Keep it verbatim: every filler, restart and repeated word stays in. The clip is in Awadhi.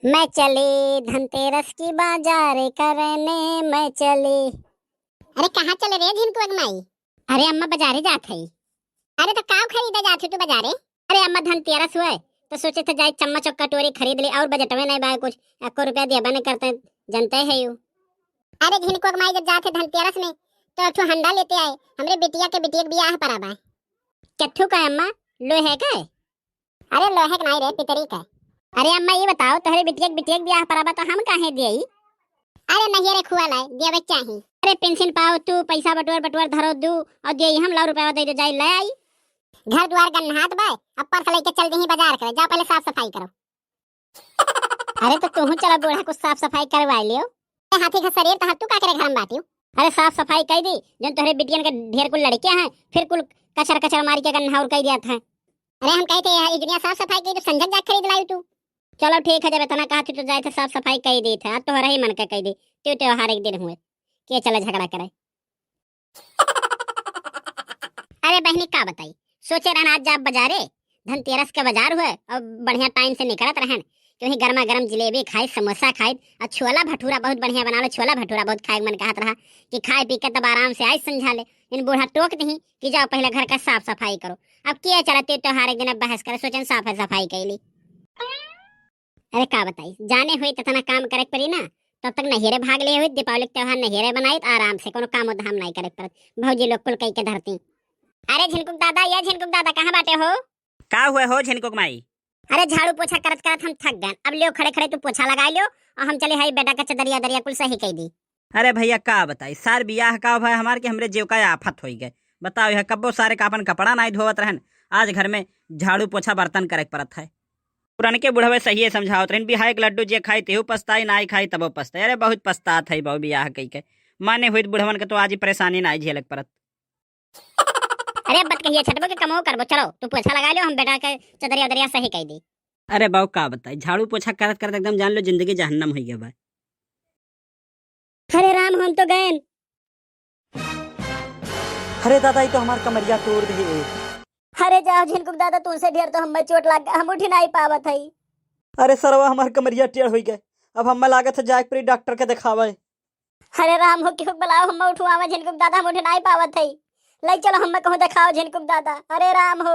मैं चली धनतेरस की बाजार करने, मैं चली। अरे कहाँ चले रे झिनकुआ के माई? अरे अम्मा बाजारे जात हई। अरे तो काव खरीदे जात हई तू बाजारे? अरे अम्मा धनतेरस हुए तो सोचे थे जाए चम्मच और कटोरी खरीद ले और बजटवे नहीं बाय कुछ, एको रुपया देबे नहीं करते, जनते है यू। अरे झिनकुआ के माई जब जात है धनतेरस में तो एक ठो हंडा लेते आए, हमरे बिटिया के बिटिया के बियाह परा बाय। केथू का अम्मा, लोहे का? अरे लोहे के नाई रे, पितरी के। अरे अम्मा, ये बताओ, तोहरे बिटिया के, बिटिया के बियाह परा बा, तो हम काहे देई? अरे नहीं रे खुआ लाए, देवे के चाही। अरे पेंशन पाओ तू, पैसा बटोर बटोर धरो दू, और देई हम, लाओ रुपया दे दे, जाई ले आई। घर द्वार गन्हात बा, अब पर्स लेके चल दही बाजार करे, जा पहले साफ सफाई करो। अरे तो तुहू चला बूढ़ा, कुछ साफ सफाई करवा लियो। ए हाथी का शरीर तहार, तू का करे घर में बाटियो? अरे साफ सफाई कई दी, जन तोहरे बिटियन के ढेर कुल लड़के हैं, फिर कुल कचर कचर मारी के गन्हाउर कई दिया था। अरे हम कहते हैं इजनिया साफ सफाई की तो संझक जाके खरीद लाई तू। चलो ठीक है, जब इतना कहा थी तो जाए थे साफ सफाई कई दी थे, आज तोहरा ही मन के कई दी, त्यो त्योहार एक दिन हुए, के चला झगड़ा करे। अरे बहनी का बताई, सोचे रहन आज जाब बाजारे, धनतेरस के बाजार हुए और बढ़िया टाइम से निकलत रहन, क्योंकि गर्मा गर्म जिलेबी खाई, समोसा खाई और छोला भटूरा बहुत बढ़िया बनावे, छोला भटूरा बहुत खाए के मन कहत रहा कि खाए पी के तब आराम से आई संझा ले। इन बूढ़ा टोक दही कि जाओ पहले घर का साफ सफाई करो। अब के चलते त्योहार एक दिन अब बहस करे, सोचन साफ सफाई कैली। अरे का बताई, जाने हुई ततना काम करे के पड़ी ना, तब तक नहिरे भाग ले हुई, दीपावली के त्योहार नहिरे बनाई, आराम से कोनो काम धाम नहीं करे के पड़त, भौजी लोग कुल कई के धरती। अरे झिनकुक दादा, ये झिनकुक दादा कहाँ बाटे हो? का हुआ हो झिनकुक माई? अरे झाड़ू पोछा करत करत हम थक गए, अब लियो खड़े खड़े तू पोछा लगा लियो और हम चले हई बेटा का चदरिया दरिया कुल सही कई दी। अरे भैया का बताई, सार बियाह का भय हमार के हमरे जीव का आफत होई गए। बताओ यह कब्बो सारे का अपन कपड़ा नाई धोवत रहन, आज घर में झाड़ू पोछा बर्तन करे के पड़त है। पुरनके बुढ़वे सहिए समझावत रहन, बिहाय के लड्डू जे खाई तेहू पछताई, नाई खाई तबो पछताई। अरे बहुत पछतात है बहु बियाह कई के, माने हुई बुढ़वन के तो आज ही परेशानी नाई झेले के पड़त। अरे बत कहिए छटबो के कमो करबो, चलो तू पोछा लगा लियो, हम बेटा के चदरिया उदरिया सही कई दी। अरे बाऊ का बताई, झाड़ू पोछा करत करत एकदम जान लो जिंदगी जहन्नम हुई गया बा। हरे राम, हम तो गए। अरे दादा, ई तो हमार कमरिया तोड़ दे। अरे जाओ झिनकुक दादा, तुमसे ढेर तो हमें चोट लग, हम उठ नहीं पावत हई। अरे सरवा, हमार कमरिया टेढ़ हो गए, अब हमें लागत है जाए के पड़ी डॉक्टर के दिखावे। अरे राम हो, क्यों बुलाओ, हमें उठवावे झिनकुक दादा, हम उठ नहीं पावत हई। ले चलो, हमें कहूँ दिखाओ झिनकुक दादा। अरे राम हो।